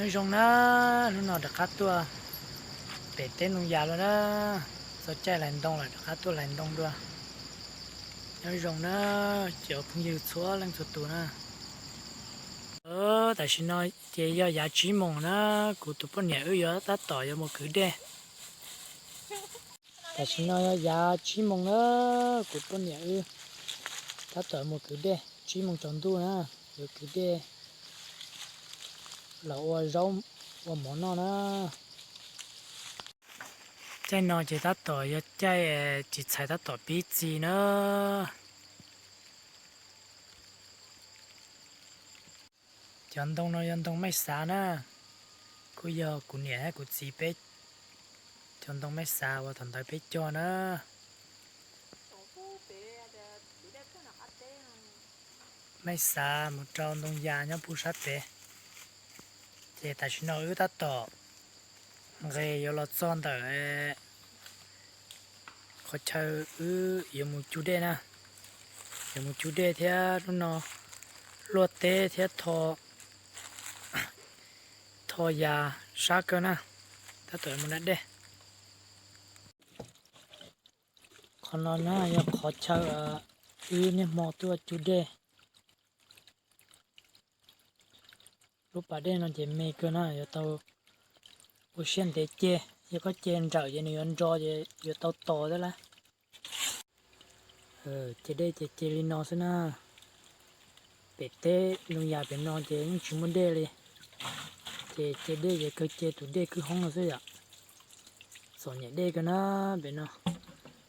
Nyob zoo na, hnub no rov qab tuaj pem teb ntoo yas lawm na, txog caij hlais ntoo lawm rov qab tuaj hlais ntoo dua. Nyob zoo na, cov phooj ywg txhua leej txhua tus na. Tam sim no ces yog yav tsib moos na, kuv tus poj niam wb yuav tab tom yuav mus kwv dej. Tam sim no yog yav tsib moos na, kuv poj niam wb tab tom mus kwv dej, tsib moos tsaus ntuj na, yuav kwv dej los ua zaub ua mov noj na. Caij no ces tab tom yog caij tsis txhais tab tom pib txiv na. Cov ntoo no yog ntoo maij xav na, kuj yog kuv niam thiab kuv txiv peb cov ntoo maij xav uas thaum ntawd peb cog na. Maij xav mus rau ntoo yas nyob puag sab pem. Ces tam sim no wb tab tom nqes yuav los txog ntawm qhov chaw wb yuav mus cug dej na, yuav mus cug dej thiab hnub no luaj teb thiab tho yas sab kawg na, tab tom mus da dej. Qhov no na yog qhov chaw wb niaj hmo tuaj cug dej. Lub pas dej no ces me kawg na, yuav tau ua siab ntev ce, yog koj ce nrawm ces nws yuav nro ces yuav tau tos thiab lawm. Ce dej ces ce li no xwb na. Pem teb ntoo yas pem no ces yeej tsis muaj dej li, ces ce dej ces kawg ce tus dej kwj hoob no xwb yom. Txom nyem dej kawg na pem no.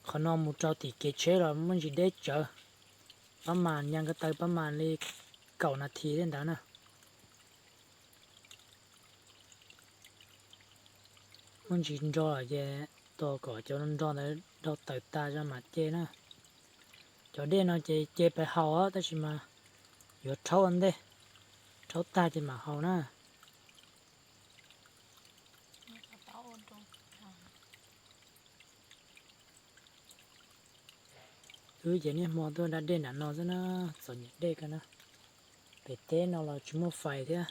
Qhov no mus rau tim kev tsheb los muaj ntsis deb tsawv, pab mas nyaa ko taw pab mas li kaum nas this thiab ntawd na. Muaj ntsis nro ces tos kom cov nro ntawd dau tawm tas zoo mam ce na. Cov dej no ces ce pes haus tab sis mas yuav rhaub ua ntej, rhaub tag ces mam haus na. Wb ces niaj hmo tuaj da dej nram no xwb na, txom nyem dej kawg na. Pem teb no los tsis muaj fais thiab,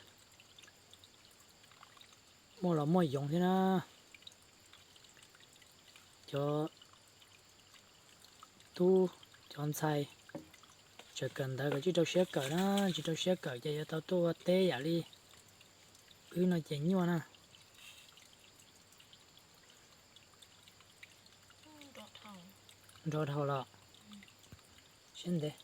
muaj los muaj yoov thiab na. Cov tub cov ntxhais tseem kawm ntawv kom tsis rau siab kawm na, tsis rau siab kawm ces yuav tau tuaj ua teb yam li wb no ces nyuaj na. Nro dhau los siab ntev.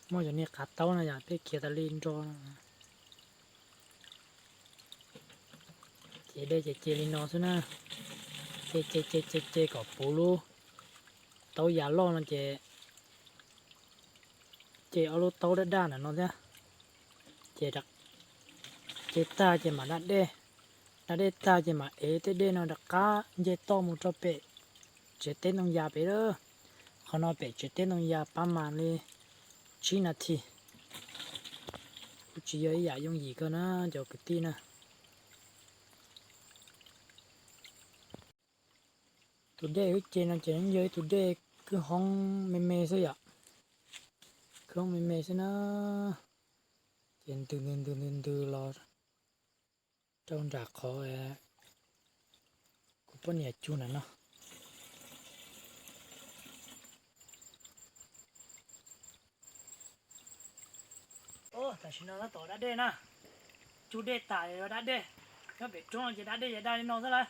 Muaj cov niag qav taub no yom, peb khiav tas li nro no. Ces dej ces ce li no xwb na, ce ce ce ce ce kom puv lub taub yas loj no ces ce ob lub taub daj daj ntawm no thiab. Ces ce tag ces mam da dej, da dej tag ces mam ev tej dej no rov qab nce toj mus rau pem tsev teb ntoo yas pem lawm. Qhov no pem tsev teb ntoo yas pab mas li tsib nas this. Kuj tsis yog ib yam yooj yim kawg na cov kwv tij na. Tus dej wb ce no ces yog ib tug dej kwj hoob me me xwb yom, kwj hoob me me xwb na. Ces ntws ntws ntws ntws ntws los rau nram qhov kuv poj niam cug ntawm no. Tam sim no tab tom da dej na, cug dej tas yuav da dej. Nyob pem roob no ces da dej ces da li no xwb lawm.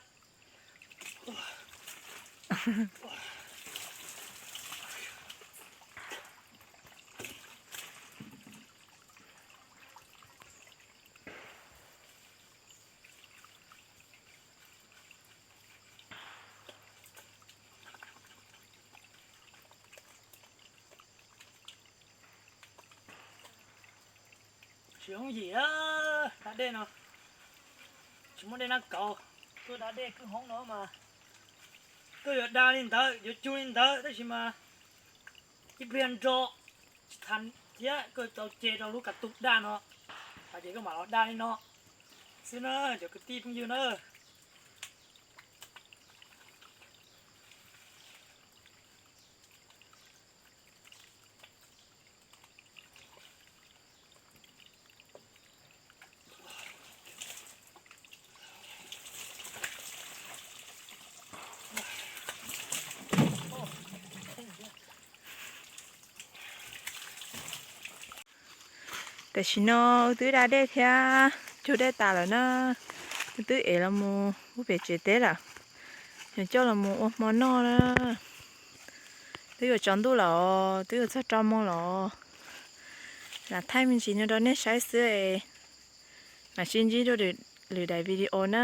Tsis yooj yim da dej no, tsis muaj dej nab kauv, tuaj da dej kwj hoob no mas koj yuav da li ntawd yuav cug li ntawd tab sis mas ib pliag nro tsis tau thiab koj tau ce rau lub kav tus daj no, ces koj mam los da li no xwb na cov kwv tij phooj ywg na. Tam sim no wb twb da dej thiab cug dej tas lawm na. Wb twb ev los mus pub pem tsev teb lawm, yog coj los mus ua hmo noj na. Twb yuav tsaus ntuj lawm, twb yuav txog rau moos lawm. Lam thaij me ntsis no rau nej saib xwb, mam sib ntsib rau lwm daim video na.